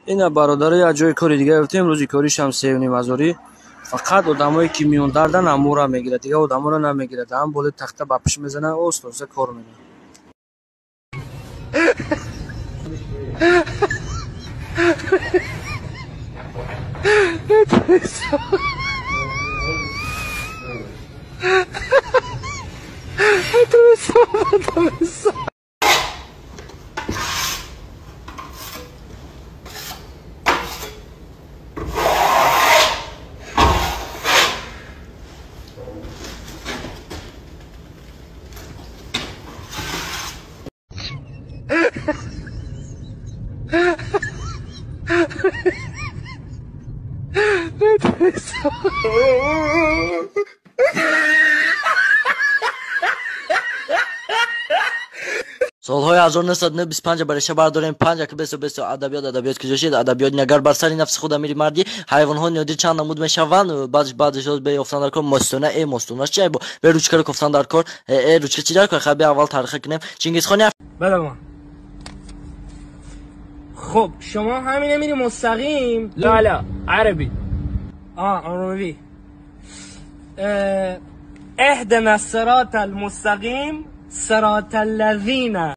Ина бародаро, як ҷои кори дига ёфтем. Рӯзи коришам 3,5 ҳазорӣ. Фақат одамое ки миёндардан амора мегирад, дигар одаморо намегирад. Ҳам болои тахта ба пиш мезанад, оста-оста кор мекунад. Солҳои 1925 ба реша бардорем. 5 1 20 адабиёт, адабиёт куҷо шид? Адабиёт нагар бар сари нафси худ амири мардӣ. Ҳайвонҳо нодир чанд намуд мешаванд. Баъдиш беёфтан дар кор. Мостона, э мостона чи айбо? Бе ручкаро кофтан дар кор. Э ручка чи дар кор? Хай, бе аввал тариха кунем. Чингизхони بله. خب شما همینه میری مستقیم. لا لا عربی، عربی. اهدنا الصراط المستقیم صراط الذین.